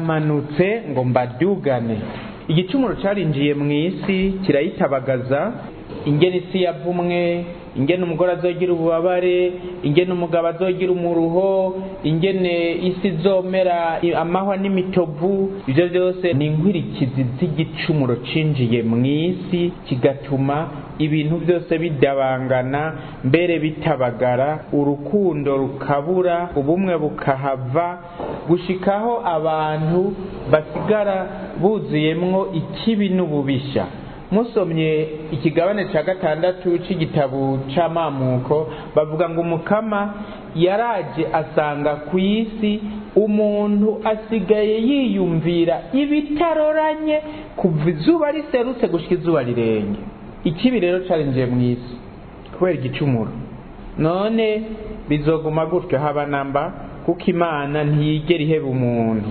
Ndamanutse ngo mbadugane. Igicumuro carinjiye mu isi kirayitabagaza. Ingene isi yavumwe, ingene umugore azogira ububabare, ingene umugabo azogira umuruho, ingene isi izomera amahwa n'imitovu, ivyo vyose ni inkwirikizi z'igicumuro cinjiye mu isi, kigatuma ibintu byose bidabangana, mbere bitabagara, urukundo rukabura, ubumwe bukahava, gushikaho abantu basigara buzuyemwo ikibi n'ububisha. Musomye ikigabane cya 6 c'igitabo c'Amamuko, bavuga ngo Umukama yaraje asanga ku isi umuntu asigaye yiyumvira ibitaroranye kuva izuba riserutse gushika izuba rirenge. Ikibi rero carinjiye mu isi kubera igicumuro. None bizoguma gutyo haba namba, kuko Imana ntiyigera iheba umuntu.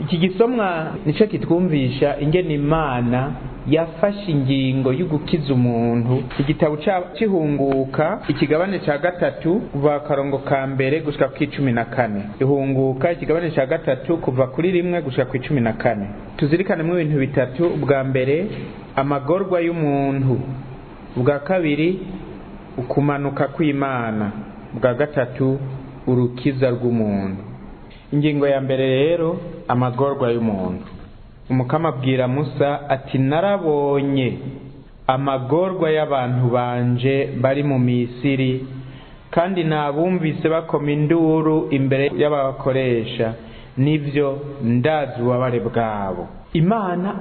Iki gisomwa nico kitwumvisha ingene Imana yafashe ingingo y'ugukiza umuntu. Igitabo c'Ihunguka, ikigabane ca 3 kuva akarongo ka 1 gushika ku 14. Ihunguka ikigabane ca 3 kuva kuri 1 gushika ku 14. Tuzirikanemo ibintu bitatu. Ubwa mbere, amagorwa y'umuntu. Ubwa kabiri, ukumanuka kw'Imana. Ubwa gatatu, urukiza rw'umuntu. Ingingo ya mbere rero, amagorwa y'umuntu. Umukama abwira Musa ati: narabonye amagorwa y'abantu banje bari mu Misiri, kandi nabumvise bakoma induru imbere y'abakoresha, nivyo ndazi ububabare bwabo. Imana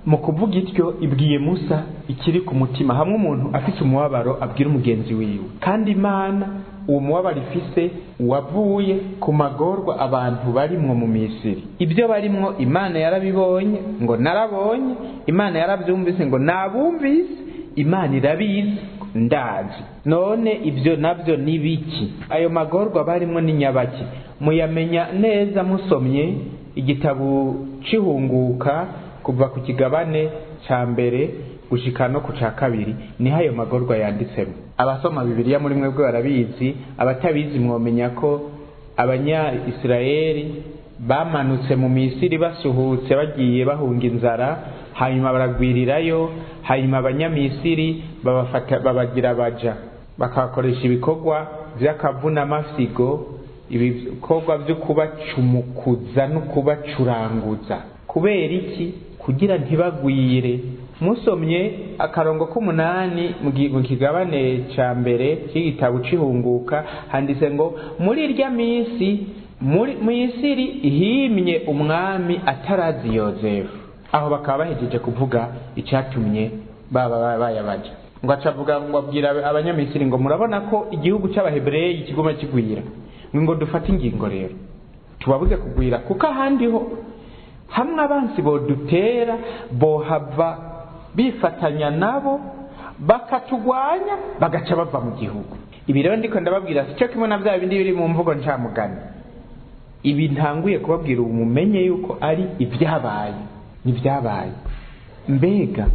mu kuvuga ityo ibwiye Musa ikiri ku mutima, hamwe umuntu afise umubabaro abwira umugenzi wiwe. Kandi Imana uwo mubabaro ifise wavuye ku magorwa abantu barimwo mu Misiri. Ibyo barimwo Imana yarabibonye ngo narabonye, Imana yarabyumvise ngo nabumvise, Imana irabizi ndazi. None ibyo nabyo ni biki? Ayo magorwa barimwo ni nyabaki? Muyamenya neza musomye igitabo c'Ihunguka kuva ku kigabane ca 1 gushika no ku ca 2, niho ayo magorwa yanditsemo. Abasoma Bibiliya muri mwebwe barabizi, abatabizi mwomenya ko Abanya-Isirayeli bamanutse mu Misiri basuhutse bagiye bahunga inzara, hanyuma baragwirirayo, hanyuma Abanyamisiri babafata babagira baja, bakabakoresha ibikorwa vy'akavunamasigo, ibikorwa vyo kubacumukuza no kubacuranguza. Kubera iki? Kugira ntibagwire. Musomye akarongo k'umunani mu kigabane ca 1 c'igitabo c'Ihunguka, handitse ngo muri irya minsi muri Misiri ihimye umwami atarazi Yozefu. Aho bakaba bahejeje kuvuga icatumye baba bayabaja. Ngo acavuga ngo abwira Abanyamisiri ngo murabona ko igihugu c'Abahebureyi kiguma kigwira, ngo dufate ingingo rero tubabuze kugwira, kuko ahandi ho hamwe abansi bodutera bohava bifatanya nabo bakatugwanya bagaca bava mu gihugu. Ibi rero ndiko ndababwira sico kimwe na bya bindi biri mu mvugo ncamugani. Ibi ntanguye kubabwira ubu mumenye yuko ari ibyabaye, ni byabaye. Mbega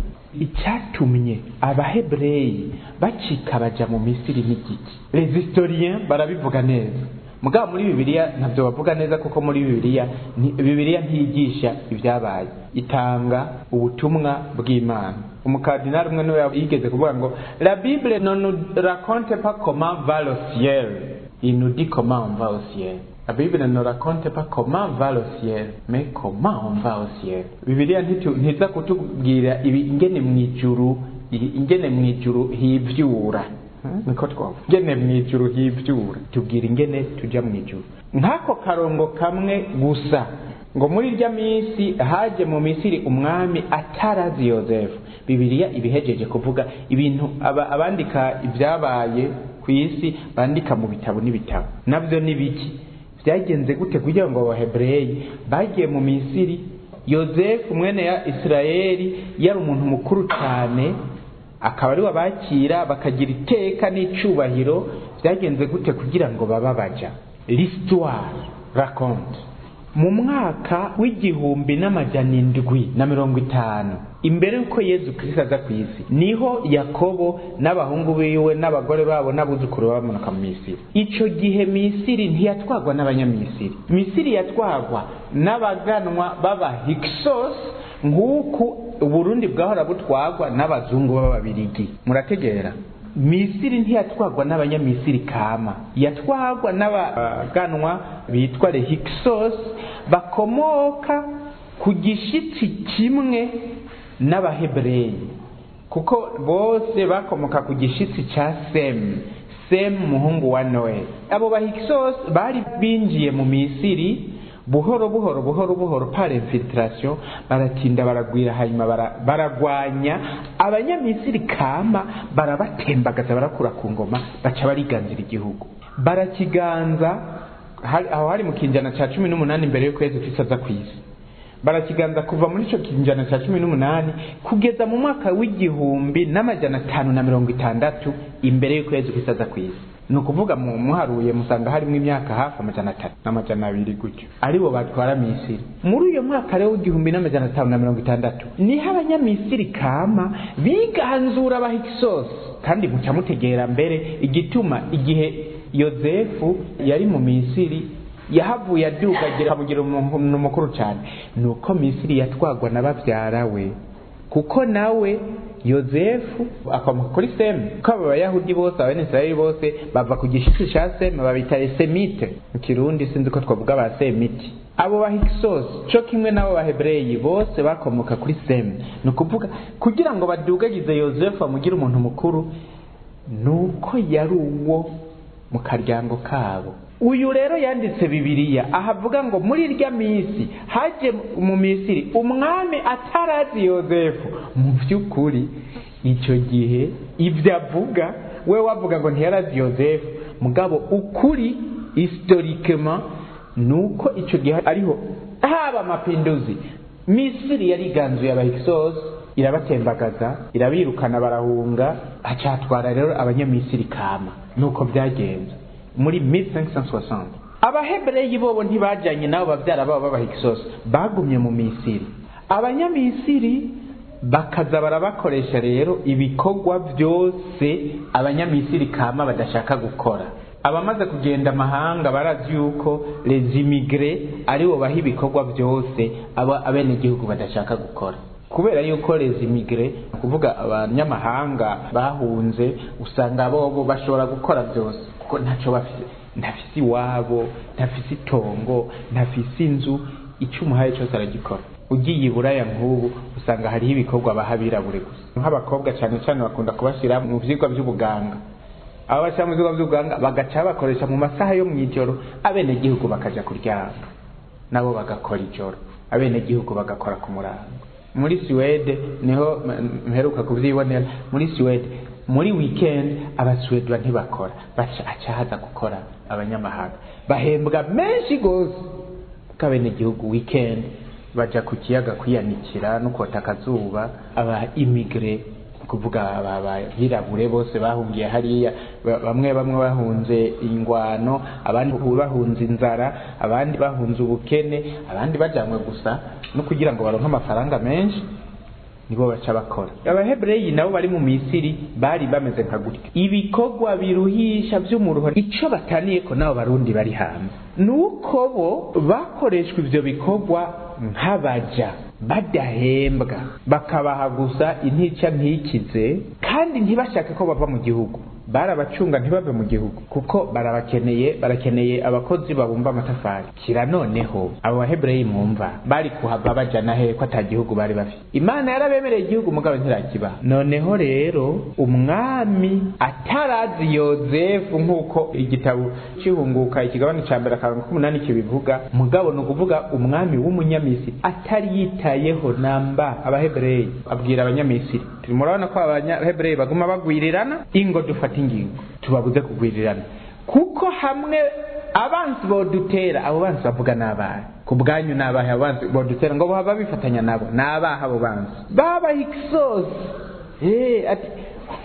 icyatumye Abahebureyi bacika baja mu Misiri ni giki? Les historiens barabivuga neza, mugabo muri Bibiliya ntabyo bavuga neza, kuko muri Bibiliya Bibiliya ntiyigisha ibyabaye, itanga ubutumwa bw'Imana. Umukardinali umwe niwe yigeze kuvuga ngo la Bible ne nous raconte pas comment va le ciel, il nous dit comment on va au ciel. La Bible ne raconte pas comment va le ciel, mais comment on va au ciel. Bibiliya ntiza kutubwira ibi ingene mwijuru, ingene mwijuru hivyura. Niko twavuga ingene mwijuru hivyura, tubwira ingene tuja mwijuru. Nk'ako karongo kamwe gusa ngo muri irya minsi haje mu Misiri umwami atarazi Yozefu. Bibiliya ibihejeje kuvuga ibintu abandika ibyabaye ku isi bandika mu bitabo n'ibitabo. Navyo ni biki? Byagenze gute kugira ngo Abahebureyi bagiye mu Misiri? Yozefu mwene ya Isirayeli yari umuntu mukuru cyane, akaba ari wabakira bakagira iteka n'icubahiro. Byagenze gute kugira ngo bababaja? L'histoire raconte. Mu mwaka w'1750 imbere yuko Yezu Kristo aza ku isi, niho Yakobo n'abahungu biwe n'abagore babo n'abuzukuru bamanuka mu Misiri. Ico gihe Misiri ntiyatwagwa n'abanyamisiri, Misiri yatwagwa n'abaganwa b'Abahyksos, nk'uku Uburundi bwahora butwagwa n'abazungu b'Ababirigi. Murategera, Misiri ntiyatwagwa n'abanyamisiri kama, yatwagwa n'abaganwa bitwa les Hyksos, bakomoka ku gishitsi kimwe n'Abahebureyi, kuko bose bakomoka ku gishitsi ca Semu, Semu muhungu wa Noe. Abo Bahyksos bari binjiye mu Misiri buhoro buhoro buhoro buhoro par infiltration, baratinda baragwira, hanyuma baragwanya abanyamisiri kama, barabatembagaza, barakura ku ngoma, baca bariganzira igihugu, barakiganza. Aho hari mu kinjana ca 18 imbere y'uko Yezu Kristo aza ku isi. Barakiganza kuva muri ico kinjana ca 18 kugeza mu mwaka w'1560 imbere y'uko Yezu Kristo aza ku isi. Ni ukuvuga mu muharuye musanga harimo imyaka hafi 300 na 200 gutyo aribo batwara Misiri. Muri uyo mwaka rero w'1560 niho abanyamisiri kama biganzura Abahyksos. Kandi muca mutegera mbere igituma igihe Yozefu yari mu Misiri yahavuye adugagira amugira umuntu mukuru cyane, nuko Misiri yatwagwa na bavyara we, kuko nawe Yozefu akomoka kuri Semu. Ko aba Bayahudi bose, Abenisirayeli bose bava ku gishitsi ca Semu, babita Semite mu Kirundi, sinzi ko twavuga ba Semiti. Abo Bahyksos co kimwe n'abo Bahebureyi bose bakomoka kuri Semu. Ni ukuvuga kugira ngo badugagize Yozefu amugire umuntu mukuru, nuko yari uwo mu karyango kabo. Uyu rero yanditse Bibiliya ahavuga ngo muri irya misi haje mu Misiri umwami atarazi Yozefu. Mu by'ukuri icyo gihe ibyo avuga, we wavuga ngo ntiyarazi Yozefu, mugabo ukuri historiquement nuko icyo gihe ariho haba amapinduzi. Misiri yariganzuye Abahyksos, irabatembagaza, irabirukana, barahunga, acatwara rero abanyamisiri kama. Nuko byagenze muri 1560. Abahebureyi bobo ntibajanye nabo bavyara babo b'Abahyksos, bagumye mu Misiri. Abanyamisiri bakaza barabakoresha rero ibikorwa byose abanyamisiri kama badashaka gukora. Abamaze kugenda amahanga barazi yuko les immigrés aribo baha ibikorwa byose aba abenegihugu badashaka gukora, kubera yuko les immigrés, kuvuga abanyamahanga bahunze, usanga bobo bashobora gukora byose kuko ntacyo bafise, ntafise iwabo, ntafise itongo, ntafise inzu, icyo umuhaye cyose aragikora. Ugiye i Buraya nk'ubu usanga hariho ibikorwa baha abirabure gusa, nk'abakobwa cyane cyane bakunda kubashyira mu vyigwa by'ubuganga. Abo bashyira mu vyigwa by'ubuganga bagaca bakoresha mu masaha yo mw'ijoro, abenegihugu bakaja kuryama, nabo bagakora ijoro, abenegihugu bagakora ku murango. Muri Suwede niho mperuka kuvyibonera. Muri Suwede muri weekend Abasuwedwa ntibakora, baca acahaza gukora abanyamahanga, bahembwa menshi gose, kuko abenegihugu weekend baja ku kiyaga kwiyanikira no kota akazuba. Aba immigré, kuvuga abirabure bose bahungiye hariya, bamwe bamwe bahunze ingwano, abandi bahunze inzara, abandi bahunze ubukene, abandi bajanywe gusa no kugira ngo baronke amafaranga menshi, nibo baca bakora. Abahebureyi nabo bari mu Misiri bari bameze nka gutya, ibikorwa biruhisha vy'umuruho. Ico bataniyeko nabo Barundi bari hanze nuko bo bakoreshwa ivyo bikorwa nk'abaja badahembwa, bakabaha gusa intica ntikize, kandi ntibashake ko bava mu gihugu. Barabacunga ntibave mu gihugu kuko barabakeneye, barakeneye abakozi babumba amatafari. Kira noneho abo Bahebureyi mwumva bari kuhava bajana he ko ata gihugu bari bafite? Imana yarabemereye igihugu, mugabo ntirakibaha. Noneho rero umwami atarazi Yozefu, nk'uko igitabo c'Ihunguka ikigabane ca mbere akarongo k'umunani kibivuga, mugabo ni ukuvuga umwami w'umunyamisiri atari yitayeho namba Abahebureyi, abwira abanyamisiri, murabona ko Abahebureyi baguma bagwirirana, ingo dufata ingingo tubabuze kugwirirana, kuko hamwe abansi bodutera, abo bansi bavuga n'abahe ku bwanyu, n'abahe abo bansi bodutera ngo bahava bifatanya nabo, n'abahe abo bansi baba Hyksos. Ati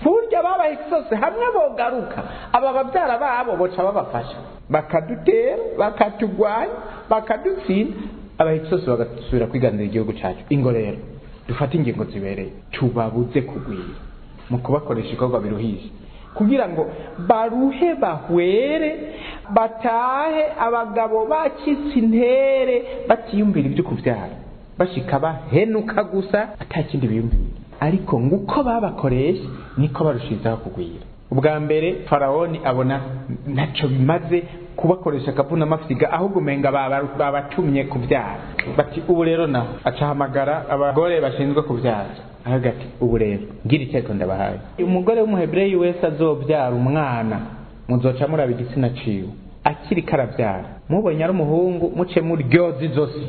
Burya babaye sose hamwe bogaruka aba babyara babo boca babafasha bakadutera, bakatugwanya, bakadutsinda, abahikisose bagasubira kwiganira igihugu cyacu. Ingo rero dufate ingingo zibereye, tubabuze kugwira mu kubakoresha ibikorwa biruhije kugira ngo baruhe bahwere batahe abagabo bakitse intere batiyumvira ibyo kubyara, bashika bahenuka gusa atakindi biyumvira. Ariko nguko babakoresha niko barushizaho kugwira. Ubwa mbere Faraoni abona ntacyo bimaze kubakoresha akavuna amafyiga, ahubwo umenga babatumye kubyara. Bati ubu rero naho acahamagara abagore bashinzwe kubyara, aravuga ati ubu rero ngira itegeko ndabahaye, umugore w'umuhebureyi wese azobyara umwana muzoca muraba igitsina ciwe akiri karabyara, mubonye ari umuhungu muce muryoza izosi,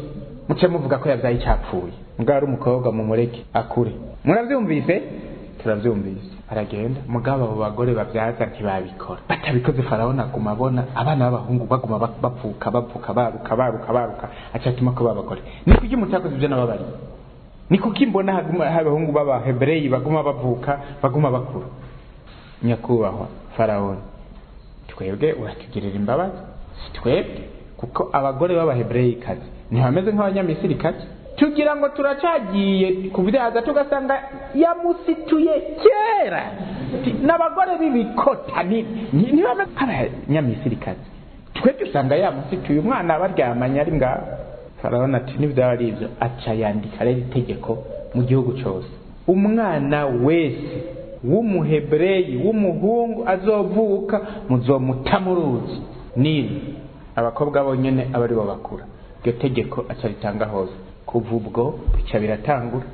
muce muvuga ko yabyaye icyapfuye, mugabo ari umukobwa mumureke akure. Murabyumvise? Turabyumvise. Aragenda, mugabo abo bagore babyaza ntibabikora. Batabikoze Faraoni aguma abona abana b'abahungu baguma bapfuka bapfuka baruka baruka baruka, acatuma ko babagore. Ni kuki mutakoze ibyo nababariye? Ni kuki mbona abahungu b'abahebureyi baguma bavuka baguma bakura? Nyakubahwa Faraoni, twebwe uratugirira imbabazi, si twebwe, kuko abagore b'abahebureyi kazi ntibameze nk'abanyamisirikazi. Tugira ngo turacagiye kubyaza tugasanga yamusituye kera, n'abagore b'ibikota ntibameze nk'abanyamisirikazi. Twe dusanga yamusituye umwana baryamanye ari ngaho. Faraoni ati n'ibyaba ari ibyo, aca yandika rero itegeko mu gihugu cyose, umwana wese w'umuhebureyi w'umuhungu azovuka muzomuta mu ruzi Nili, abakobwa bonyene aba aribo bakura. Iryo tegeko aca ritanga hose. Kuva ubwo bica biratangura,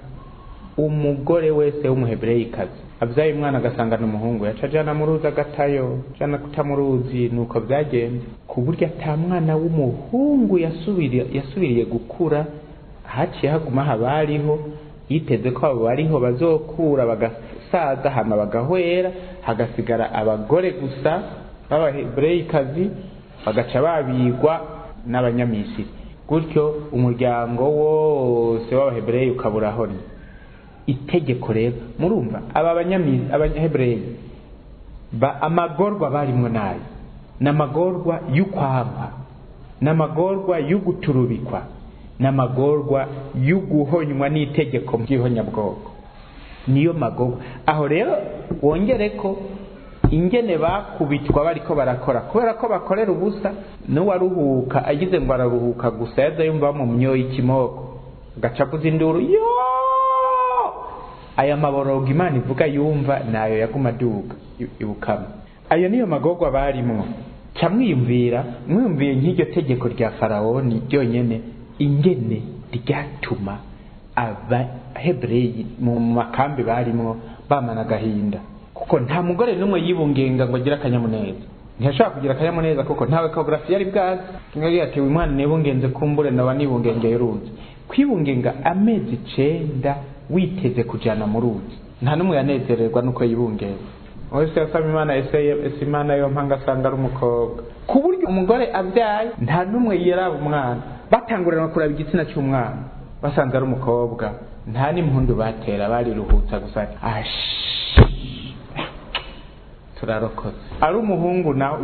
umugore wese w'umuhebureyikazi abyaye umwana agasangana umuhungu yaca ajana mu ruzi agatayo, ajana kuta mu ruzi. Nuko byagenze ku buryo ata mwana w'umuhungu yasubiriye gukura, haciye haguma habariho yiteze ko abo bariho bazokura bagasaza hama bagahwera, hagasigara abagore gusa b'abahebureyikazi bagaca babigwa n'abanyamisiri. Gutyo umuryango wose w'abahebureyi ukabura honi. Itegeko rero murumva aba abanyahebureyi amagorwa barimwo nayo n'amagorwa y'ukwampa, n'amagorwa y'uguturubikwa, n'amagorwa y'uguhonywa n'itegeko ry'ihonyabwoko. Niyo magorwa. Aho rero wongere ko ingene bakubitwa bariko barakora, kubera ko bakorera ubusa, n'uwaruhuka agize ngo araruhuka gusa yaza yumva mu myoyo ikimoko agaca avuza induru yo. Aya maborogo Imana ivuga yumva nayo yaguma aduga ibukama. Ayo niyo magorwa barimwo. Ca mwiyumvira, mwiyumviye nk'iryo tegeko rya Faraoni ryonyene ingene ryatuma abahebureyi mu makambi barimwo bamana agahinda, kuko nta mugore n'umwe yibungenga ngo agire akanyamuneza. Ntiyashobora kugira akanyamuneza kuko ntawe ekogarafi yari bwazi. Kimwe yatewe umwana nibungenze kumbure naba nibungengeye uruzi. Kwibungenga amezi 9 witeze kujana mu ruzi, nta n'umwe yanezererwa nuko yibungenza. Wese yasaba Imana ese Imana yo mpanga asanga ari umukobwa, ku buryo umugore abyaye nta n'umwe yaraba umwana. Batanguranwa kuraba igitsina cy'umwana, basanze ari umukobwa nta n'impundu batera, bariruhutsa gusa turarokotse. Ari umuhungu nawe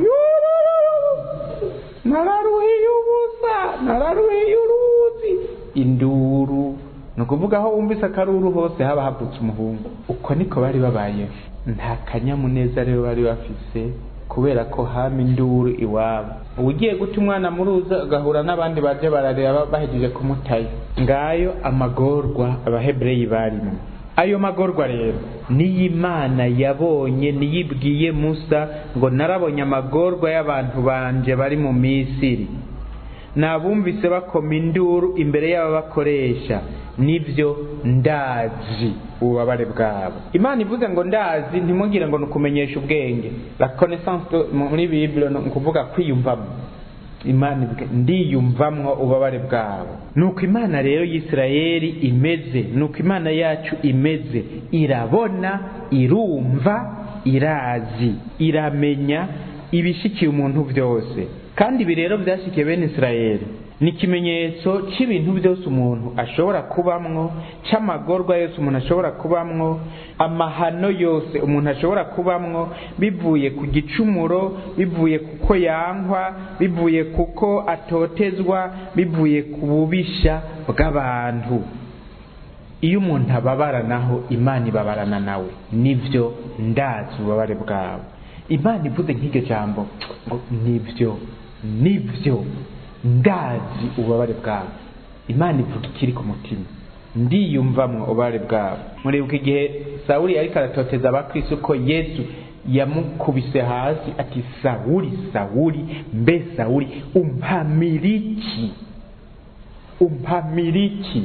nararuhiye ubusa, nararuhiye uruzi, induru. Ni ukuvuga aho wumvise akaruru hose haba havutse umuhungu. Uko niko bari babaye. Nta kanyamuneza rero bari bafise, kubera ko hama induru iwabo. Ugiye guta umwana mu ruzi agahura n'abandi baje barareba bahejeje kumutayo. Ngayo amagorwa abahebureyi barimo. Ayo magorwa rero niyo Imana yabonye, niyibwiye Musa ngo narabonye amagorwa y'abantu banje bari mu Misiri, nabumvise bakoma induru imbere y'ababakoresha, nibyo ndazi ububabare bwabo. Imana ivuze ngo ndazi, ntimugire ngo nukumenyesha ubwenge. La connaissance muri Bible ni ukuvuga kwiyumvamo. Imana ivuga ndiyumvamwo ububabare bwabo. Nuko Imana rero y'Isirayeli imeze, nuko Imana yacu imeze, irabona, irumva, irazi, iramenya ibishikiye umuntu byose. Kandi ibi rero byashikiye bene Isirayeli Ni ikimenyetso c'ibintu byose umuntu ashobora kubamwo, c'amagorwa yose umuntu ashobora kubamwo, amahano yose umuntu ashobora kubamwo, bivuye ku gicumuro, bivuye kuko yankwa, bivuye kuko atotezwa, bivuye ku bubisha bw'abantu. Iyo umuntu ababara naho Imana ibabarana nawe. Nivyo, ndazi ububabare bwawe. Imana ivuze nk'iryo jambo ngo nivyo, nivyo, ndazi ububabare bwawe. Imana ivuga ikiri ku mutima, ndiyumvamwo ububabare bwawe. Muribuka igihe Sawuli ariko aratoteza abakristo ko Yesu yamukubise hasi ati Sawuli, Sawuli, mbe Sawuli, umpamiriki, umpamiriki.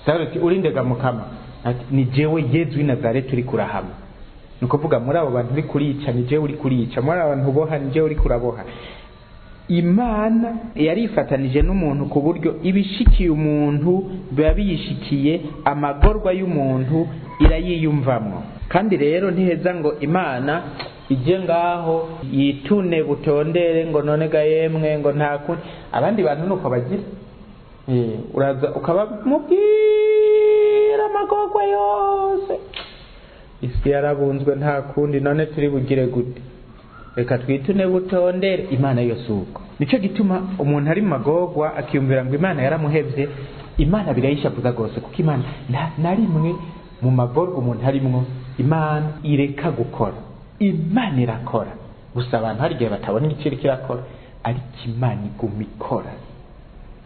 Sawuli ati urindega mukama, ati ni jewe Yezu w'i Nazareti uri kurahama. Ni ukuvuga muri abo bantu uri kurica ni jewe uri kurica, muri abo bantu uboha ni jewe uri kuraboha. Imana yarifatanije n'umuntu ku buryo ibishikiye umuntu biba biyishikiye, amagorwa y'umuntu irayiyumvamwo. Kandi rero ntiheza ngo Imana ije ngaho yitune butondere ngo none ga yemwe ngo nta kundi. Abandi bantu nuko bagira, uraza ukabamubwira amagorwa yose, isi yarabunzwe nta kundi, none turi bugire gute, reka twitune butondere. Imana yose uko. Nico gituma umuntu ari magorwa akiyumvira ngo Imana yaramuhevye, Imana birayishavuza gose, kuko Imana na rimwe mu magorwa umuntu arimwo Imana ireka gukora. Imana irakora, gusa abantu hari igihe batabona igiciro kirakora, ariko Imana iguma ikora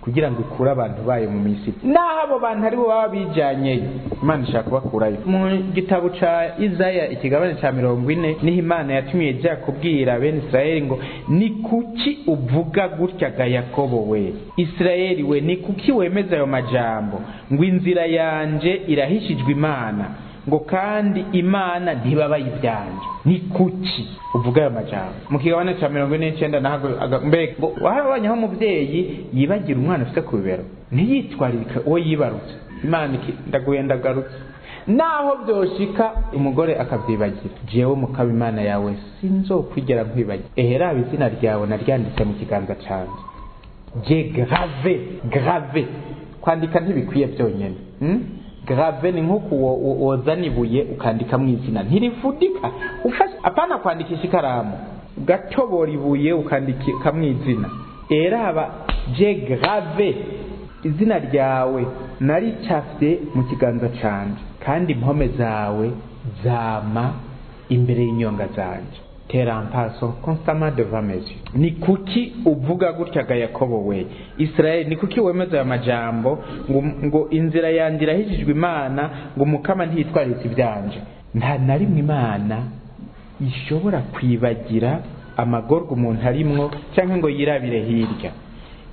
kugira ngo ikure abantu bayo mu Misiri. Naho abo bantu aribo baba bijanyeyo, Imana ishaka kubakurayo. Mu gitabo ca Isaya ikigabane ca 40 niho Imana yatumye ija kubwira bene Israeli ngo ni kuki uvuga gutya ga Yakobo we, Israeli we, ni kuki wemeza ayo majambo ngo inzira yanje irahishijwe Imana, ngo kandi Imana ntibabaye ibyanje. Ni kuki uvuga ayo majambo? Mu kigabane ca 49 naho mbega ngo warabonye aho umuvyeyi yibagira umwana afite ku bibero, ntiyitwarike uwo yibarutse. Imana ndaguye ndagarutse, naho byoshika umugore akavyibagira, jewe mukaba Imana yawe sinzokwigera nkwibagira. Ehe, izina ryawe naryanditse mu kiganza canje, je grave grave. Kwandika ntibikwiye byonyene, grave ni nkuko wozana ibuye ukandika mu izina ntirifudika. Ufashe apana kwandikisha ikaramu, ugatobora ibuye ukandika mu izina. Eraba je grave izina ryawe naricafye mu kiganza canje, kandi impome zawe zama imbere y'inyonga zanje. Tes remparts sont constamment devant mes yeux. Ni kuki uvuga gutya ga Yakobo we, Israel, ni kuki wemeza aya majambo ngo inzira yanje irahishijwe Imana, ngo umukama ntiyitwaritse ibyanje? Nta na rimwe Imana ishobora kwibagira amagorwa umuntu arimwo cyangwa ngo yirabire hirya.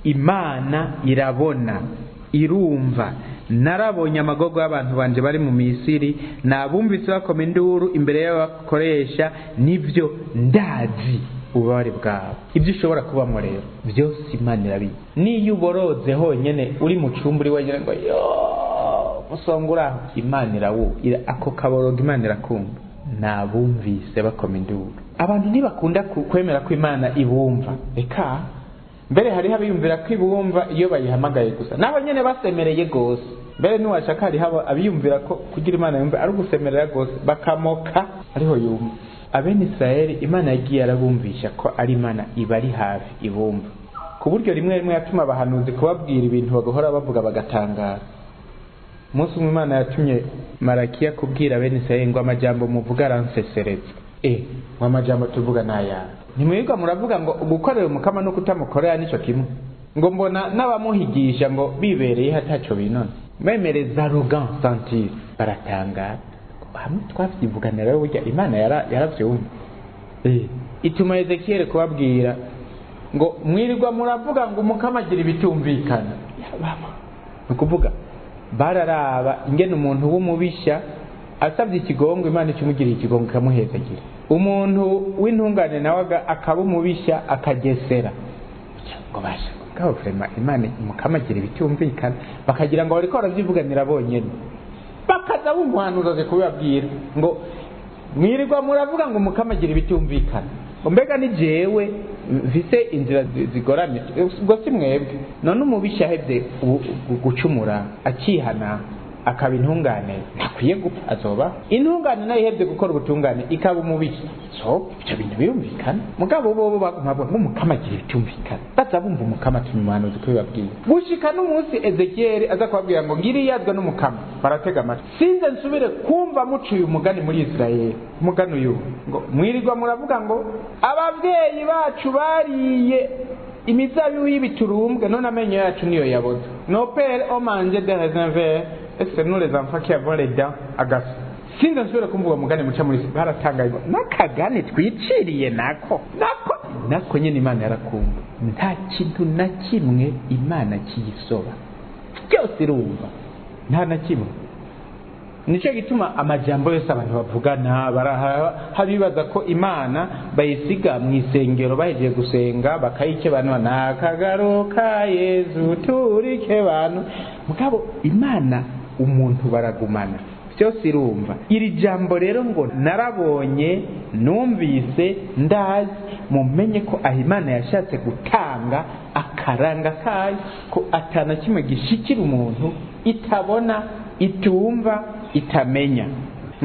Imana irabona, irumva. Narabonye amagorwa y'abantu banje bari mu Misiri, nabumvise bakoma induru imbere y'abakoresha, nivyo ndazi ububabare bwabo. Ibyo ushobora kubamo rero byose Imana irabizi. Niyo uboroze honyene uri mu cumba uri wenyene ngo yo musongura, Imana irawu ako kaboroga, Imana irakumva. Nabumvise bakoma induru. Abantu ntibakunda kwemera ko Imana ibumva. Eka mbere hariho abiyumvira ko ibumva iyo bayihamagaye gusa, nabo nyene basemereye gose. Mbere niwashaka hariho abiyumvira ko kugira Imana yumve ari ugusemerera gose, bakamoka ariho yumva. Abene Israeli Imana yagiye arabumvisha ko ari Imana ibari hafi ibumva, ku buryo rimwe rimwe yatuma abahanuzi kubabwira ibintu bagahora bavuga bagatangara. Umunsi umwe Imana yatumye Marakiya kubwira bene Israeli ngo amajambo muvuga aransesereza. Ngo amajambo tuvuga naya, ntimwirirwa muravuga ngo gukorera umukama no kutamukorera nico kimwe, ngo mbona n'abamuhigisha ngo bibereye hataco binona, bemereza arrogant sentir, baratangara. Hamwe twavyivuganira rero burya Imana yaravyumva. Ituma Ezekiel kubabwira ngo mwirirwa muravuga ngo umukama agira ibitumvikana. Ni ukuvuga bararaba ingene umuntu w'umubisha asabye ikigongo Imana ikimugirira ikigongo ikamuhezagira, umuntu w'intungane nawe akaba umubisha akagesera, ngo basha ngabo vrema Imana umukama agira ibitumvikana, bakagira ngo bariko baravyivuganira bonyene, bakaza bumuhanuza aje kubibabwira ngo mwirirwa muravuga ngo umukama agira ibitumvikana, ngo mbega ni jewe mfise inzira zigoramye, ubwo si mwebwe. None umubisha ahevye gucumura akihana akaba intungane, ntakwiye gupfa, azoba intungane nayo ihevye gukora ubutungane ikaba umubisha. So ivyo bintu birumvikana. Mugabo bobo baguma bavuga ngo Umukama agira ibitumvikana, baza bumva Umukama atumye umuhanuzi kubibabwira, gushika n'umunsi Ezekiyeli aza kubabwira ngo ngiriyazwa n'Umukama, baratega amatwi. Sinze nsubire kumva muciye umugani muri Israeli, umugani uyu ngo mwirirwa muravuga ngo abavyeyi bacu bariye imizabibu y'ibiturumbwe, none amenyo yacu niyo yaboze. Nos pères ont mangé des raisins verts et c'est nous les enfants qui avons les dents agacées. Sinze nsubire kumva uwo mugani muca muri baratangaye ngo n'akagani twiciriye nako nako nako nyene Imana yarakumva. Nta kintu na kimwe Imana kiyisoba, byose irumva, nta na kimwe. Nico gituma amajambo yose abantu bavugana habibaza ko Imana bayisiga mu isengero, bahejeje gusenga bakayikebanwa n'akagaro ka Yezu turikebano. Mugabo Imana umuntu baragumana, byose irumva. Iri jambo rero ngo narabonye, numvise, ndazi, mumenye ko aho Imana yashatse gutanga akaranga kayo, ko atana kimwe gishikira umuntu itabona, itumva, itamenya.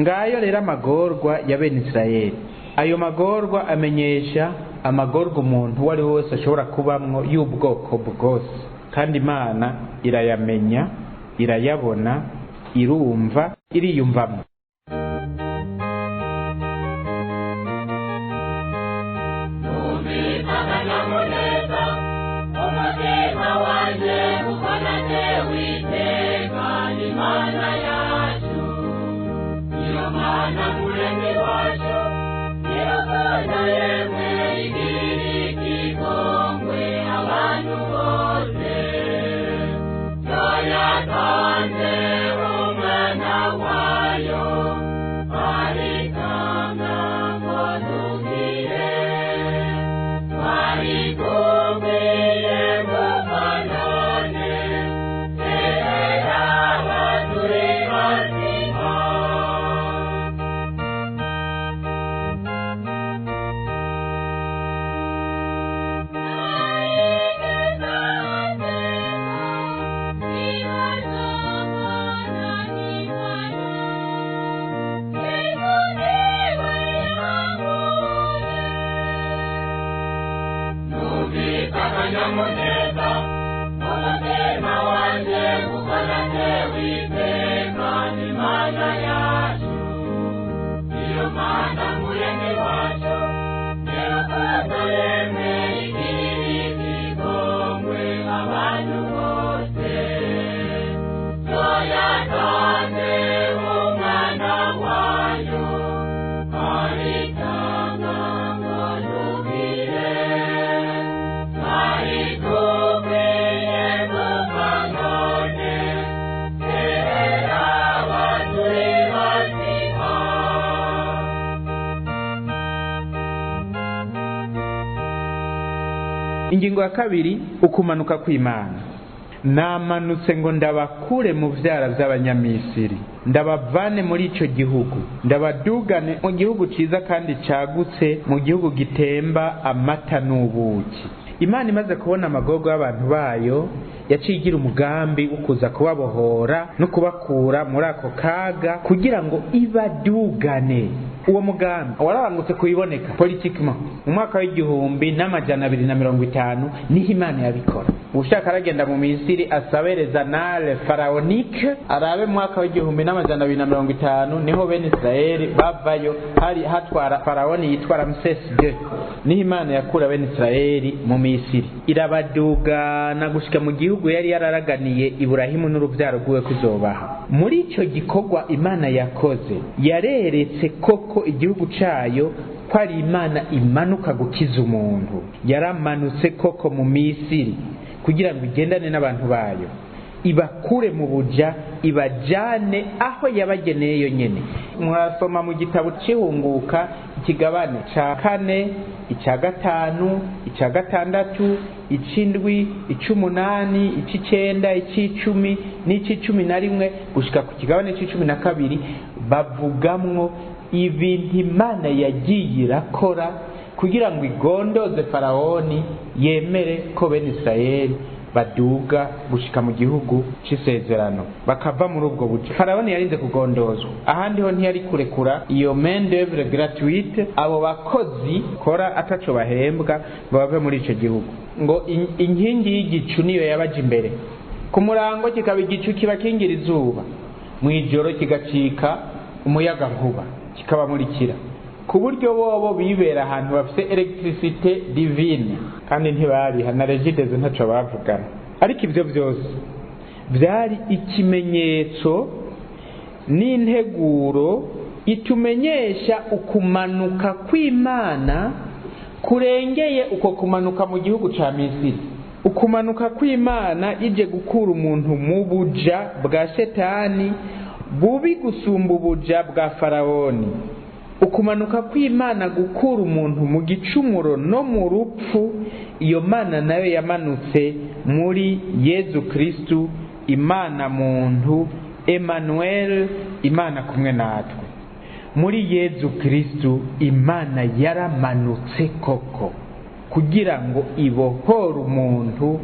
Ngayo rero amagorwa ya bene Israeli. Ayo magorwa amenyesha amagorwa umuntu uwo ari we wese ashobora kubamwo y'ubwoko bwose, kandi Imana irayamenya, irayabona, irumva, iriyumvamo. Numvise akanyamuneza, umutima wanjye ukonaze Uwiteka Imana yacu. Iyo Mana muremyi wacu, irukundo yemwe igira ikigongwe abantu bose. Yo yatanze umwana wayo, aritanga ngo dukire. Twari dukwiye gupfa none, eraba turi bazima. Numvise akanyamuneza, umutima wanjye ukonaze Uwiteka Imana yacu. Iyo Mana muremyi wacu, irukundo yemwe igira ikigongwe abantu bose. Yo yatanze umwana wayo, aritanga ngo dukire. Twari dukwiye gupfa none, eraba turi bazima. Ingingo ya kabiri, ukumanuka kw'Imana. Namanutse ngo ndabakure mu vyara vy'Abanyamisiri, ndabavane muri ico gihugu, ndabadugane mu gihugu ciza kandi cagutse, mu gihugu gitemba amata n'ubuki. Imana imaze kubona amagorwa y'abantu bayo, yaciye igira umugambi wo kuza kubabohora no kubakura muri ako kaga kugira ngo ibadugane. Uwo mugambi wararangutse kubiboneka politiquement mu mwaka w'1250 niho Imana yabikora. Ushaka aragenda mu Misiri asabereza nale pharaonique, arabe mu mwaka w'1250 niho bene Israeli bavayo, hari hatwara faraoni yitwa Ramses II. Niho Imana yakura bene Israeli mu Misiri, irabadugana gushika mu gihugu yari yararaganiye Iburahimu n'uruvyaro rwiwe kuzobaha. Muri ico gikorwa Imana yakoze, yareretse koko igihugu cayo ko ari Imana imanuka gukiza umuntu. Yaramanutse koko mu Misiri kugira ngo igendane n'abantu bayo, ibakure mu buja, ibajane aho yabageneye yonyene. Murasoma mu gitabo c'Ihunguka ikigabane ca 4, ica 5, ica 6, ic'indwi, ic'umunani, ic'icenda, ic'icumi n'ic'icumi na rimwe gushika ku kigabane c'icumi na kabiri, bavugamwo ibintu Imana yagiye irakora Kugira ngo igondoze Faraoni yemere ko bene Isirayeli baduga gushika mu gihugu c'isezerano, bakava muri ubwo buja. Faraoni yarinze kugondozwa, ahandi ho ntiyari kurekura iyo main d'oeuvre gratuite, abo bakozi kora ataco bahembwa ngo bave muri ico gihugu. Ngo inkingi y'igicu niyo yabaje imbere ku murango, kikaba igicu kibakingira izuba, mw'ijoro kigacika umuyaga nkuba kikabamurikira, ku buryo bobo bibera ahantu bafite electricité divine, kandi ntibariha na Regideso ntaco bavugana. Ariko ivyo byose byari ikimenyetso n'integuro itumenyesha ukumanuka kw'Imana kurengeye uko kumanuka mu gihugu ca Misiri. Ukumanuka kw'Imana ije gukura umuntu mu buja bwa Shetani bubi gusumba ubuja bwa Faraoni. Ukumanuka kw'Imana gukura umuntu mu gicumuro no mu rupfu, iyo Mana nayo yamanutse muri Yezu Kristu, Imana muntu, Emmanuel, Imana kumwe natwe. Muri Yezu Kristu Imana yaramanutse koko kugira ngo ibohore umuntu,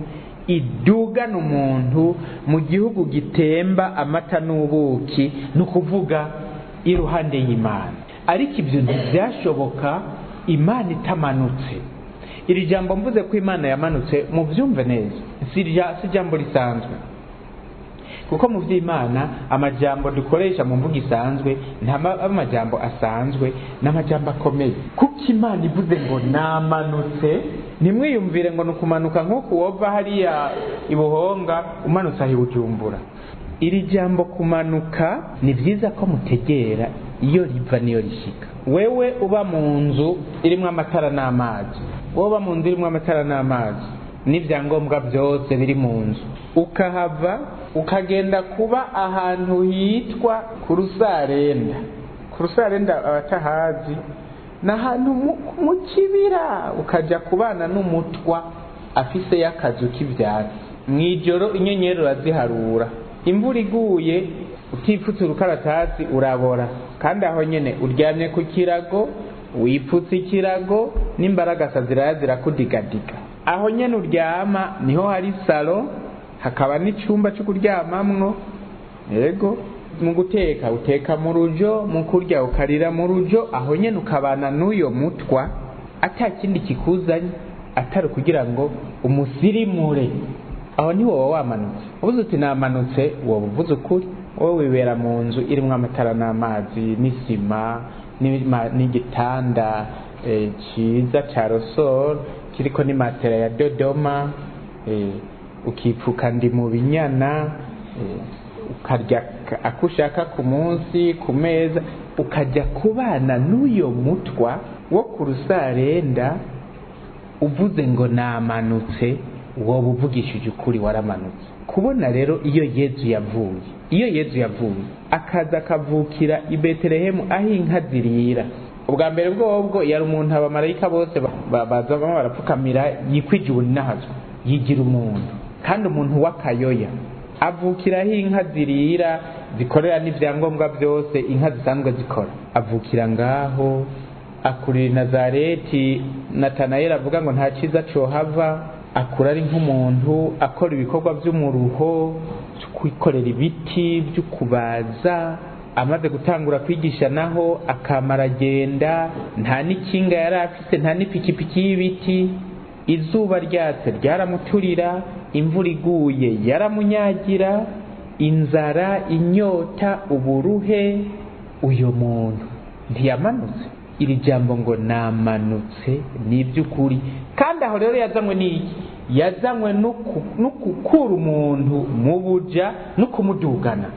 idugane umuntu mu gihugu gitemba amata n'ubuki, ni ukuvuga iruhande y'Imana. Ariko ibyo ntibyashoboka Imana itamanutse. Iri jambo mvuze ko Imana yamanutse, muvyumve neza, si jambo risanzwe, kuko mu vy'Imana amajambo dukoresha mu mvugo isanzwe nta amajambo asanzwe, n'amajambo akomeye. Kuko Imana ivuze ngo namanutse, ntimwiyumvire ngo nukumanuka nk'uko wova hariya ibuhonga umanutse aho ibujumbura. Iri jambo kumanuka ni vyiza ko mutegera iyo riva niyo rishika. Wewe uba mu nzu irimwo amatara n'amazi, wowe uba mu nzu irimwo amatara n'amazi n'ivyangombwa byose biri mu nzu, ukahava ukagenda kuba ahantu hitwa ku Rusarenda. Ku Rusarenda abatahazi ni ahantu mu kibira, ukaja kubana n'umutwa afise y'akazu k'ivyatsi. Mw'ijoro inyenyeri uraziharura, imvura iguye utifutse urukaratasi urabora, kandi aho nyene uryamye ku kirago, wipfutse ikirago, n'imbaragasa ziraya zirakudigadiga. Aho nyene uryama niho hari salo, hakaba n'icumba cyo kuryamamwo. Yego, mu guteka uteka mu rujo, mu kurya ukarira mu rujo. Aho nyene ukabana n'uyo mutwa ata kindi kikuzanye atari kugira ngo umusirimure. Aho ni wowe wamanutse. Uvuze uti namanutse, wowe uvuze ukuri. Wowe wibera mu nzu irimwo amatara n'amazi n'isima n'igitanda ciza ca rosoro kiriko n'imatera ya Dodoma, ukipfuka ndi mu binyana, ukarya akushaka ku munsi ku meza, ukajya kubana n'uyo mutwa wo ku Rusarenda. Uvuze ngo namanutse, wowe uvugishije ukuri, waramanutse. Kubona rero iyo Yezu yavuye, iyo Yezu yavuye akaza akavukira i Betelehemu aho inka zirira. Ubwa mbere bwobwo yari umuntu abamarayika bose baza barapfukamira, yikwije ubunahazwa, yigira umuntu, kandi umuntu w'akayoya. Avukira aho inka zirira, zikorera n'ivyangombwa byose inka zisanzwe zikora. Avukira ngaho, akurira i Nazareti. Natanayeli avuga ngo nta ciza cohava. Akura ari nk'umuntu akora ibikorwa by'umuruho, kwikorera ibiti, byo kubaza. Amaze gutangura kwigisha naho akamara agenda, nta n'ikinga yari afise, nta n'ipikipiki y'ibiti. Izuba ryatse ryaramuturira, imvura iguye yaramunyagira, inzara, inyota, uburuhe. Uyo muntu ntiyamanutse. Iri jambo ngo namanutse ni iby'ukuri. Kandi aho rero yazanywe n'iki? Yazanywe no gukura umuntu mu buja no kumudugana,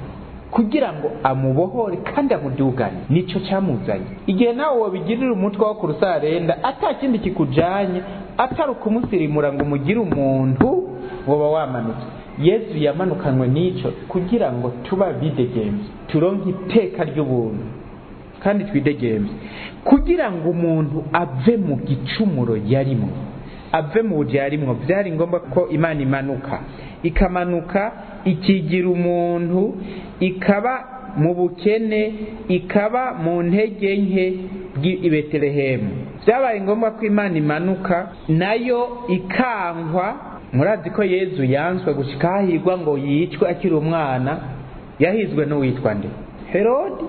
kugira ngo amubohore kandi amudugane. Nico cyamuzanye. Igihe nawe wabigirira umutwe wo ku Rusarenda ata kindi kikujanye atari ukumusirimura ngo umugire umuntu, woba wamanutse. Yezu yamanukanywe n'ico kugira ngo tuba bidegemvye, turonke iteka ry'ubuntu kandi twidegemvye, kugira ngo umuntu ave mu gicumuro yarimwo, ave mu buja yarimwo. Byari ngombwa ko Imana imanuka, ikamanuka ikigira umuntu, ikaba mu bukene, ikaba mu ntege nke bw'i Betelehemu. Byabaye ngombwa ko Imana imanuka nayo ikankwa. Murazi ko Yezu yanswe gushika hahigwa ngo yicwe akiri umwana. Yahizwe n'uwitwa nde? Herodi.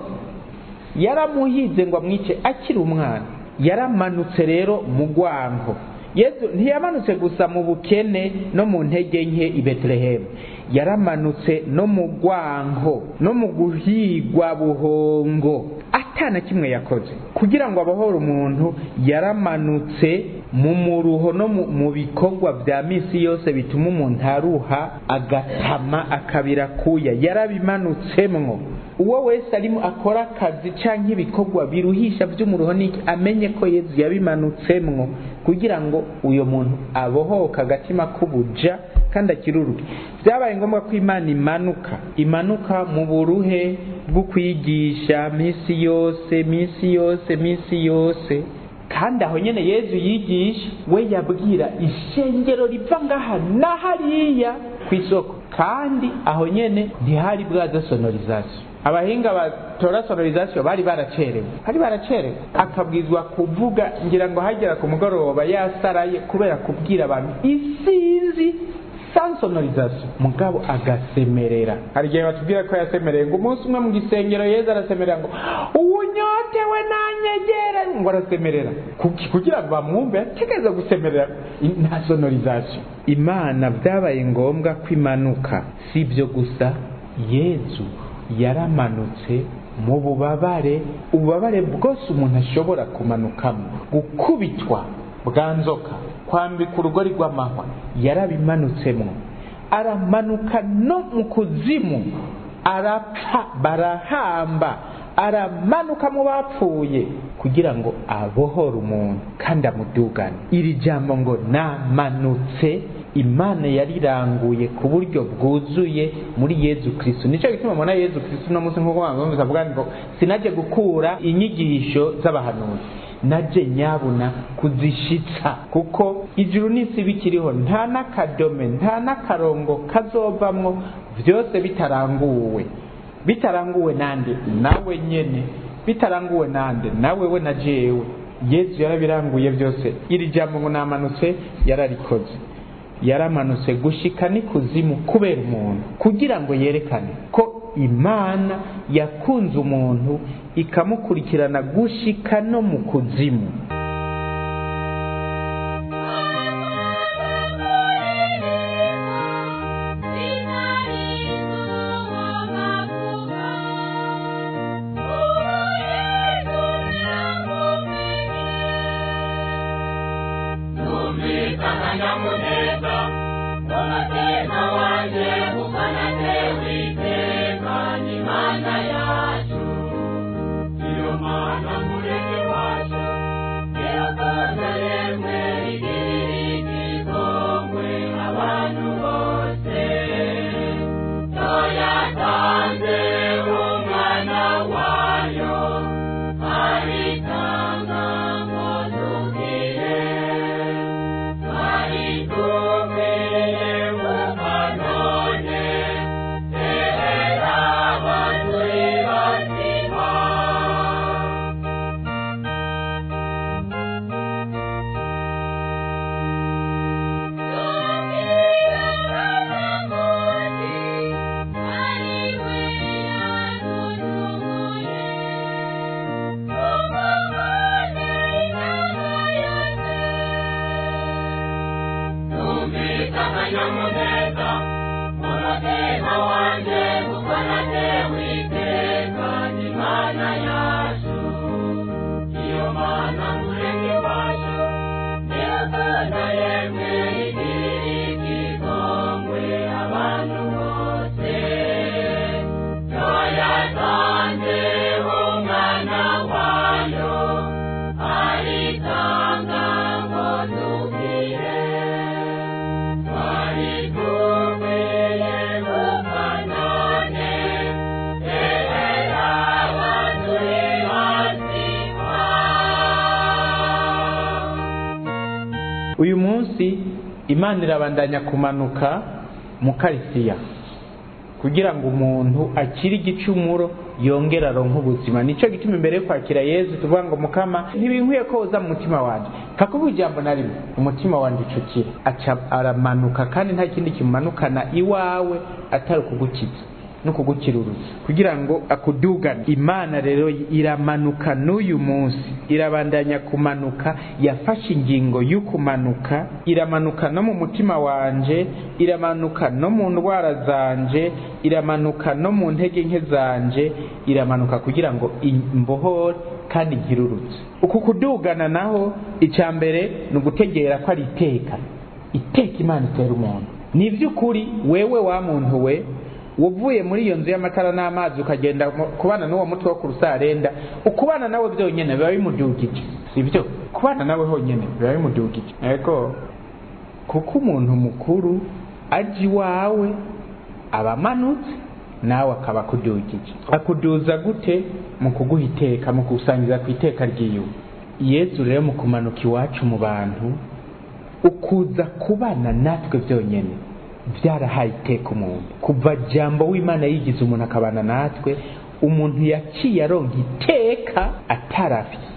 Yaramuhize ngo amwice akiri umwana. Yaramanutse rero mu gwanko. Yezu ntiyamanutse gusa mu bukene no mu ntege nke i Betelehemu, yaramanutse no mu gwanko no mu guhigwa buhongo, atana kimwe yakoze kugira ngo abohore umuntu. Yaramanutse mu muruho no mu bikorwa vya misi yose bituma umuntu aruha agatama akabira kuya, yarabimanutsemwo. Uwo wese arimo akora akazi canke ibikorwa biruhisha vy'umuruho niki, amenye ko Yezu yabimanutsemwo kugira ngo uyo muntu abohoka agatima k'ubuja kandi akiruruke. Byabaye ngombwa ko Imana imanuka mu buruhe bwo kwigisha misi yose misi yose misi yose. Kandi aho nyene Yezu yigisha, we yabwira ishengero riva ngaha na hariya kw'isoko, kandi aho nyene ntihari bwaza sonorisation. Abahinga batora sonorisation bari baracerewe. Akabwizwa kuvuga, ngira ngo hagera ku mugoroba yasaraye kubera kubwira abantu isinzi sans sonorisation, mugabo agasemerera. Hari igihe batubwira ko yasemereye ngo umunsi umwe mu gisengero Yezu arasemerera ngo uwunyotewe nanyegere, ngo arasemerera kugira ngo bamwumve, ategereza gusemerera nta sonorisation. Imana byabaye ngombwa ko imanuka. Si ibyo gusa, Yezu yaramanutse mu bubabare, ububabare bwose umuntu ashobora kumanukamo, gukubitwa bwa nzoka, kwambika urugori rw'amahwa, yarabimanutsemo. Aramanuka no mu kuzimu, arapfa barahamba, aramanuka mu bapfuye kugira ngo abohore umuntu kandi amudugane. Iri jambo ngo namanutse, Imana yariranguye ku buryo bwuzuye muri Yezu Kristo. Nico gituma mubona Yezu Kristo no munsi nkuko bamwe bavuga ngo sinaje gukura inyigisho z'abahanuzi, naje nyabuna kuzishitsa, kuko ijuru n'isi bikiriho nta n'akadome nta n'akarongo kazovamwo, vyose bitaranguwe. Bitaranguwe nande? Nawe nyene. Bitaranguwe nande? Nawe we na jewe. Yezu yarabiranguye byose. Iri jambo ngo namanutse yararikoze. Yaramanutse gushika n'ikuzimu kubera umuntu, kugira ngo yerekane ko Imana yakunze umuntu ikamukurikirana gushika no mu kuzimu. Uyu munsi Imana irabandanya kumanuka mu Karisiya kugira ngo umuntu akire igicumuro yongera aronke ubuzima. Nico gituma imbere yo kwakira Yezu tuvuga ngo Mukama, ntibinkwiye ko uza mu mutima wanje, kakuvuga ijambo na rimwe, umutima wanje ucukira. Aca aramanuka, kandi nta kindi kimumanukana iwawe atari ukugukiza no kugukiruruza kugira ngo akudugane. Imana rero iramanuka n'uyu munsi, irabandanya kumanuka, yafashe ingingo y'ukumanuka, iramanuka no mu mutima wanje, iramanuka no mu ndwara zanje, iramanuka no mu ntege nke zanje, iramanuka kugira ngo imbohore kandi nkirurutse. Uku kudugana naho, icya mbere ni ugutegera ko ari iteka, iteka Imana itera umuntu. Ni iby'ukuri wewe wa muntu we uvuye muri iyo nzu y'amatara n'amazi ukagenda kubana n'uwo mutwe wo ku rusarenda, ukubana nawe byonyine biba bimudugije, sibyo? Kubana nawe honyine biba bimudugije. Ego, kuko umuntu mukuru aje iwawe aba amanutse, nawe akaba akudugije. Akuduza gute? Mu kuguha iteka, mu kugusangiza ku iteka ryiwe. Yezu rero mu kumanuka iwacu mu bantu, ukuza kubana natwe byonyine byarahaye iteka umuntu. Kuva Jambo w'Imana yigize umuntu akabana natwe, umuntu yaciye aronka iteka atarafise,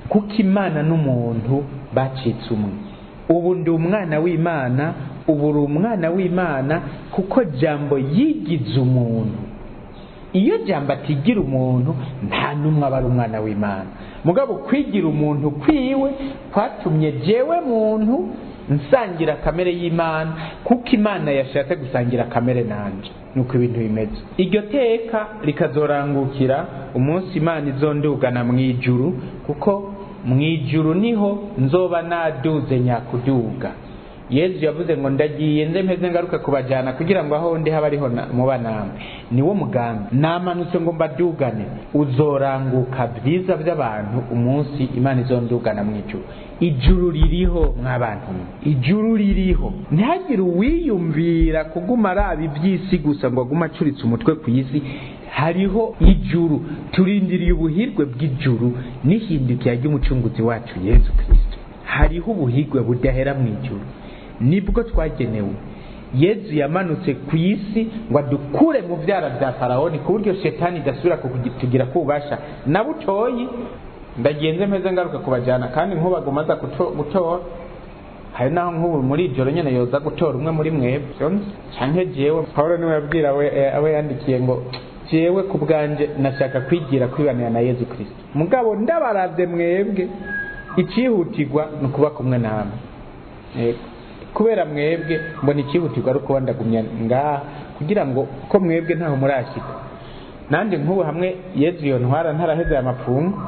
kuko Imana n'umuntu bacitse umwe. Ubu ndi umwana w'Imana, ubu uri umwana w'Imana, kuko Jambo yigize umuntu. Iyo Jambo atigira umuntu, nta n'umwe aba ari umwana w'Imana. Mugabo kwigira umuntu kwiwe kwatumye jewe muntu nsangira kamere y'Imana, kuko Imana yashatse gusangira kamere nanje. Nuko ibintu bimeze. Iryo teka rikazorangukira umunsi Imana izondugana mu ijuru, kuko mu ijuru niho nzoba naduze nyakuduga. Yezu yavuze ngo ndagiye nze mpeze ngaruke kubajana kugira ngo aho ndi habe ariho muba namwe. Niwo mugambi, namanutse ngo mbadugane. Uzoranguka byiza by'abantu umunsi Imana izondugana mu ijuru. Ijuru ririho mw'abantu, ijuru ririho. Ntihagire uwiyumvira kuguma araba iby'isi gusa ngo agume acuritse umutwe ku isi. Hariho ijuru, turindiriye ubuhirwe bw'ijuru n'ihindukira ry'umucunguzi wacu Yezu Kristo. Hariho ubuhirwe budahera mu ijuru, nibwo twagenewe. Yezu yamanutse ku isi ngo adukure mu byara bya Faraoni, ku buryo shetani idasubira kutugira kubasha na butoyi. Ndagenze mpeze ngaruka kubajyana, kandi nkubagumaza gutora. Hari naho nk'ubu muri ijoro nyene yoza gutora umwe muri mwebwe canke jewe. Paulo niwe yabwira abo yandikiye ngo jewe ku bwanje nashaka kwigira kwibanira na Yezu Kristo, mugabo ndabaravye mwebwe, icihutirwa ni ukuba kumwe namwe. Kubera mwebwe mbona icihutirwa ari ukuba ndagumya ngaha kugira ngo ko mwebwe ntaho murashika. Nanje nk'ubu hamwe Yezu yontwara ntaraheze aya mapfungo,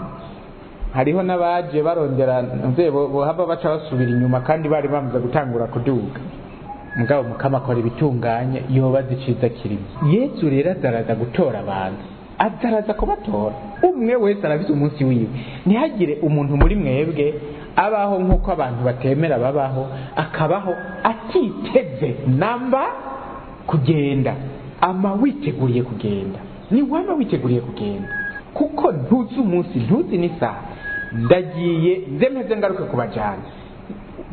hariho n'abaje barondera nzebo bohava baca basubira inyuma kandi bari bamaze gutangura kuduga. Mugabo Mukama akora ibitunganye, yobaza iciza kirimo. Yezu rero azaraza gutora abantu, azaraza kubatora. Umwe wese arafise umunsi wiwe. Ntihagire umuntu muri mwebwe abaho nk'uko abantu batemera babaho, akabaho atiteze namba kugenda. Ama witeguriye kugenda, ni waba witeguriye kugenda, kuko ntuzi umunsi, ntuzi n'isaha. Ndagiye nze mpeze ngaruke kubajana,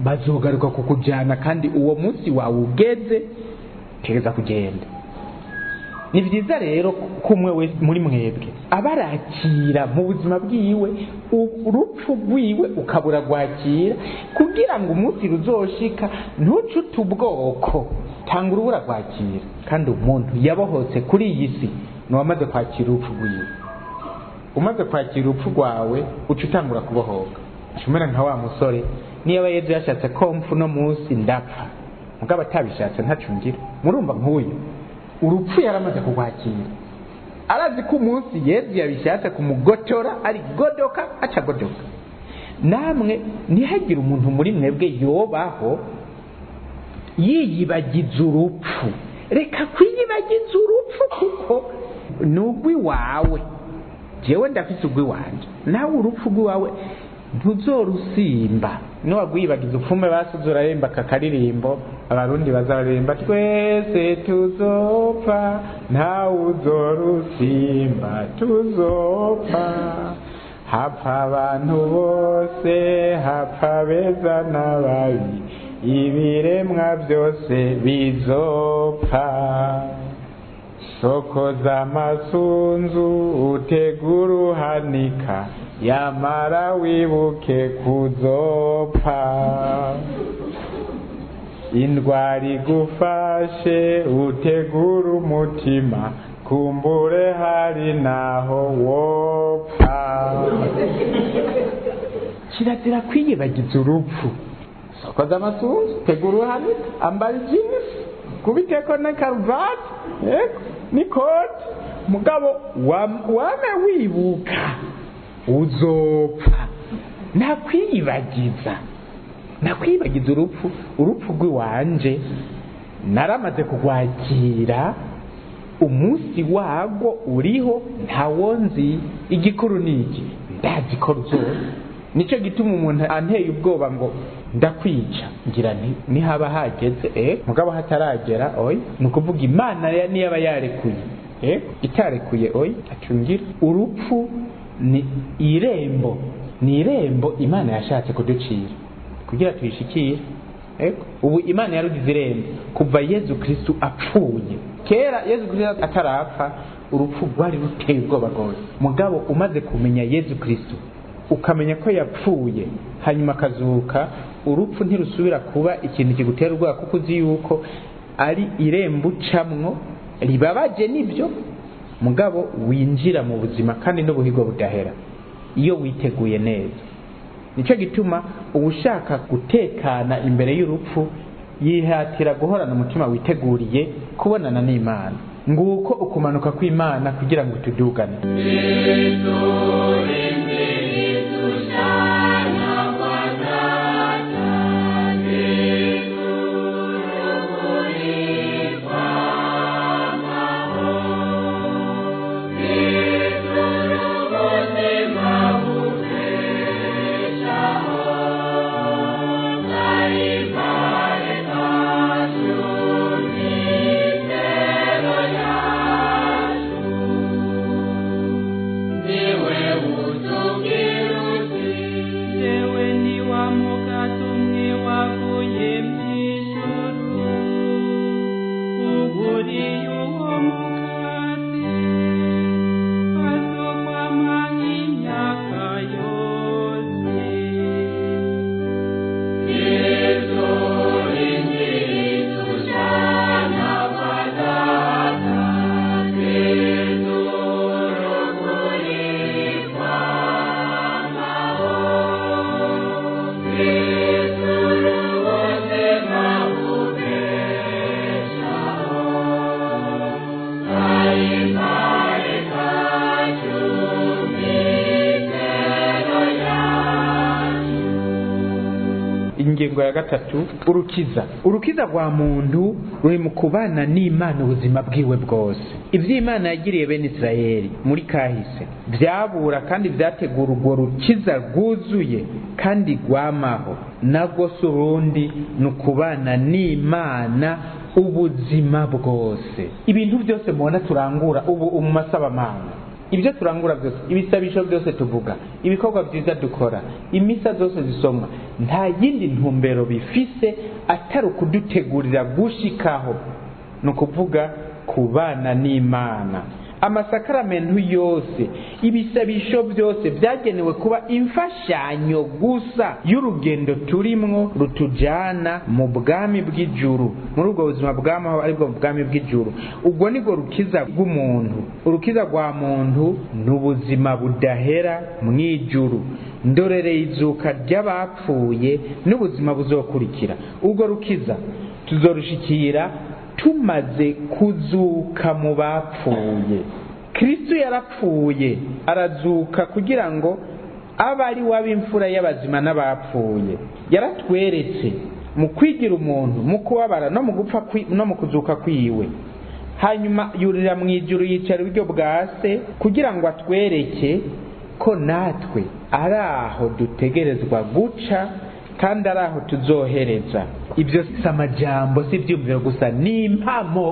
bazogaruka kukujana, kandi uwo munsi wawe ugeze tegeza kugenda. Ni vyiza rero kumwe wese muri mwebwe abarakira mu buzima bwiwe urupfu rwiwe ukabura gwakira, kugira ngo umunsi ruzoshika ntucute ubwoko, tanga urubura gwakira. Kandi umuntu yabohotse kuri iyi si ni uwamaze kwakira urupfu rwiwe. Umaze kwakira urupfu rwawe uca utangura kubohoka, umera nka wa musore. Niba Yezu yashatse ko mpfa uno munsi ndapfa, mugabo atabishatse ntacungira. Murumva nk'uyu urupfu yaramaze kurwakira, arazi ko umunsi Yezu yabishatse kumugotora ari godoka aca godoka. Namwe ntihagire umuntu muri mwebwe yobaho yiyibagiza urupfu. Reka kwiyibagiza urupfu, kuko ni urw'iwawe. Jewe ndafise urw'iwanje, nawe urupfu rw'iwawe ntuzorusimba. Niwagwibagiza upfume basi uzuraremba kakaririmbo abarundi bazaririmba, twese tuzopfa ntawe uzorusimba, tuzopfa hapfa abantu bose, hapfa beza n'ababi, ibiremwa byose bizopfa. Sokoza amasunzu utegura uhanika, yamara wibuke kuzopfa. Indwara igufashe utegura umutima, kumbure hari naho wopfa. Kirazira kwiyibagiza urupfu. Sokoza amasunzu, tegura uhanika, ambara ijinisi, kubiteko na karuvati, yego, n'ikoti, mugabo wame wibuka uzopfa. Nakwiyibagiza, nakwiyibagiza urupfu. Urupfu rw'iwanje naramaze kugwakira, umunsi wago uriho ntawonzi. Igikuru ni iki? Ndazi ko ruzoza. Nicyo gituma umuntu anteye ubwoba ngo ndakwica, ngira nti nihaba hageze, mugabo hataragera oya. Ni ukuvuga Imana niyaba yarekuye, itarekuye oya acungira. Urupfu ni irembo, ni irembo Imana yashatse kuducira kugira tuyishikire. Ubu Imana yarugize irembo kuva Yezu Kristu apfuye. Kera Yezu Kristu atarapfa urupfu rwari ruteye ubwoba rwose, mugabo umaze kumenya Yezu Kristu ukamenya ko yapfuye hanyuma akazuka, urupfu ntirusubira kuba ikintu kigutera ubwoba, kuko uzi yuko ari irembo ucamwo ribabaje nibyo, mugabo winjira mu buzima kandi n'ubuhigo budahera iyo witeguye neza. Nicyo gituma uwushaka gutekana imbere y'urupfu yihatira guhorana umutima witeguriye kubonana n'Imana. Nguko ukumanuka kw'Imana kugira ngo tudugane. Ingingo ya gatatu, urukiza. Urukiza rwa muntu ruri mu kubana n'Imana ubuzima bwiwe bwose. Ivyo Imana yagiriye bene Israeli muri kahise vyabura kandi vyategura urwo rukiza rwuzuye kandi rwamaho, nabwo si urundi, ni ukubana n'Imana ubuzima bwose. Ibintu byose mubona turangura ubu mu masabamana, ibyo turangura byose, ibisabisho byose tuvuga, ibikorwa byiza dukora, imisa zose zisomwa, nta yindi ntumbero bifise atari ukudutegurira gushikaho, ni ukuvuga kubana n'Imana. Amasakaramentu yose, ibisabisho byose byagenewe kuba imfashanyo gusa y'urugendo turimwo rutujana mu bwami bw'ijuru, muri ubwo buzima bw'amahoro aribwo bwami bw'ijuru. Ubwo nibwo rukiza rw'umuntu. Urukiza rwa muntu ni ubuzima budahera mu ijuru, ndorereye izuka ry'abapfuye n'ubuzima buzokurikira. Ubwo rukiza tuzorushikira tumaze kuzuka mu bapfuye. Kristo yarapfuye arazuka kugira ngo abe ari w'ab'imfura y'abazima n'abapfuye. Yaratweretse mu kwigira umuntu, mu kubabara no mu gupfa no mu kuzuka kwiwe. Hanyuma yurira mu ijuru yicara iburyo bwa se kugira ngo atwereke ko natwe ari aho dutegerezwa guca kandi ari aho tuzohereza. Ibyo si amajambo, si ibyumviro gusa, ni impamo.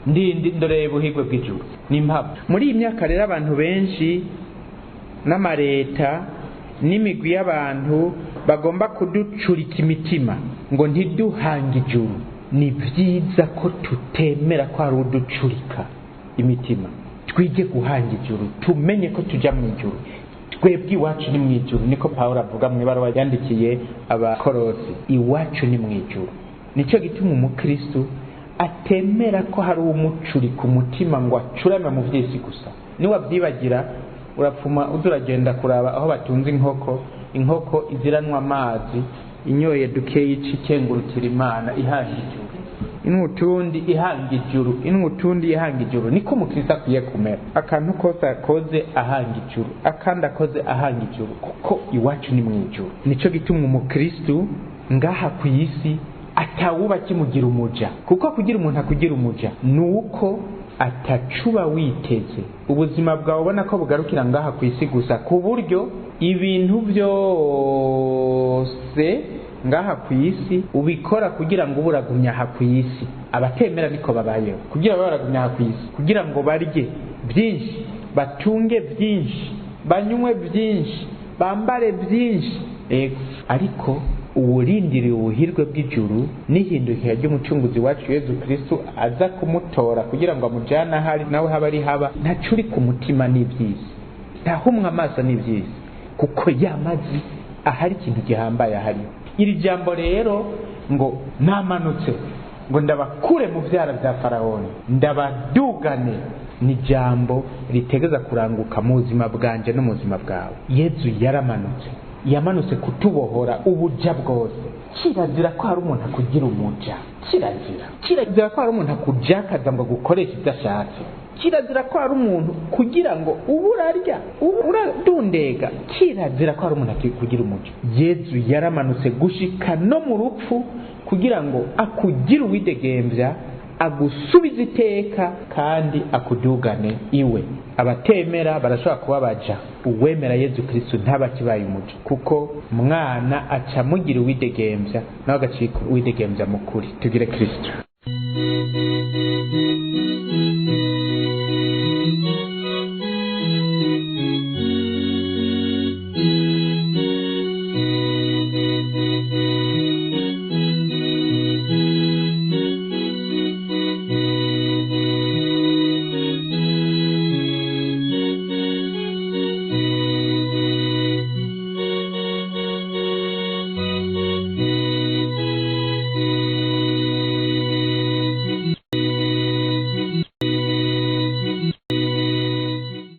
Ndindi ndoreye buhigwe bw'ijuru, ni impamo. Muri iyi myaka rero abantu benshi n'amareta n'imigwi y'abantu bagomba kuducurika imitima ngo ntiduhange ijuru. Ni byiza ko tutemera ko hari uducurika. Imitima twige guhanga ijuru, tumenye ko tujya mu ijuru. Twebwe iwacu ni mu ijuru, niko Pawulo avuga mu ibaruwa yandikiye Abakorosi. Iwacu ni mu ijuru. Nicyo gituma umukristu atemera ko hari umucuri ku mutima ngo acurame mu by'isi gusa. Niwabyibagira urapfuma uza uragenda kuraba aho batunze inkoko. Inkoko iziranwa amazi, inyoye dukeyi ikengurukira Imana, ihanga ijuru, inwa utundi ihanga ijuru, inwa utundi ihanga ijuru. Niko umukristo akwiye kumera. Akantu kose akoze ahanga ijuru, akandi akoze ahanga ijuru, kuko iwacu ni mu ijuru. Nicyo gituma umukristo ngaha ku isi atawuba kimugira umuja, kuko kugira umuntu akugira umuja ni uko atacuba witeze. Ubuzima bwawe ubona ko bugarukira ngaha ku isi gusa, ku buryo ibintu byose ngaha ku isi ubikora kugira ngo ube uragumya aha ku isi. Abatemera niko babayeho, kugira babe baragumya aha ku isi, kugira ngo barye byinshi, batunge byinshi, banywe byinshi, bambare byinshi. Ego, ariko uwurindiriye ubuhirwe bw'ijuru n'ihindukira ry'umucunguzi wacu Yezu Kristo aza kumutora kugira ngo amujyane ahari nawe haba ari haba, ntacuri ku mutima n'iby'isi, ntahumwe amaso n'iby'isi, kuko yamazi ahari ikintu gihambaye ahariho. Iri jambo rero ngo namanutse ngo ndabakure mu byara bya Farawoni ndabadugane, ni ijambo ritegeza kuranguka mu buzima bwanje no mu buzima bwawe. Yezu yaramanutse, yamanutse kutubohora ubuja bwose. Kirazira ko hari umuntu akugira umuja, kirazira, kirazira ko hari umuntu akujakaza ngo agukoreshe ibyo ashatse. Kirazira ko hari umuntu kugira ngo ube urarya, ube uradundega. Kirazira ko hari umuntu akugira umuja. Yezu yaramanutse gushika no mu rupfu kugira ngo akugire uwidegembya, agusubize iteka kandi akudugane iwe. Abatemera barashobora kuba baja, uwemera Yezu Kristo ntaba akibaye umuja, kuko mwana aca amugira uwidegembya, nawe agacika uwidegembya mukuri. Tugire Kristo.